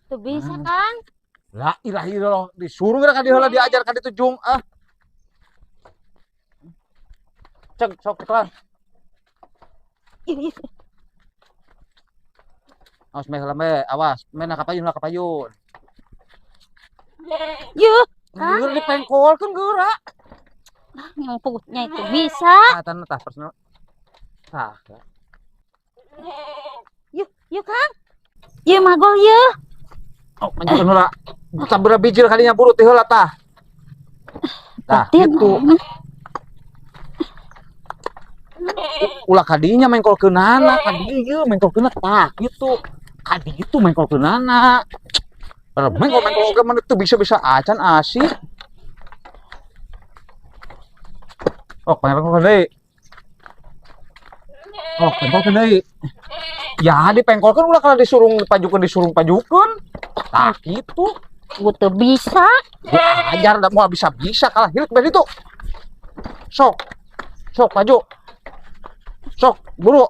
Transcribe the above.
Teu bisa, Kang. La ilaha illallah, disuruh geura ka dieu heula, diajar ka ditu jung ah. Cek sok kelan. Ih, ih. Awas meh heula meh, awas. Meh na kapayun lah kapayun. Yuh, Kang. Geura dipengkolkeun geura. Ah, yang pugutnya itu bisa. Ah, tanah tah personal. Tah. Yuk, yuk, Kang. Yuk, magol yuk. Oh, majukeun heula. Sabaraha bijil kalinya buru teh heula tah. Tah, Batin. Gitu. Ulah kadinya mengkolkeunana, kadieu mengkolkeunna tah gitu. Kadi itu mengkolkeunana. Mengkol mengkol oge mah teu bisa-bisa acan asik. Oh, pengkolkeun deui. Oh, pengkolkeun deui. Ya, dipengkolkeun ulah kana disurung pajukeun, disurung pajukeun. Tah gitu. Gua teu bisa. Gua ajar da moal bisa-bisa kalah hilik beres itu. Sok. Sok maju. Sok, buru.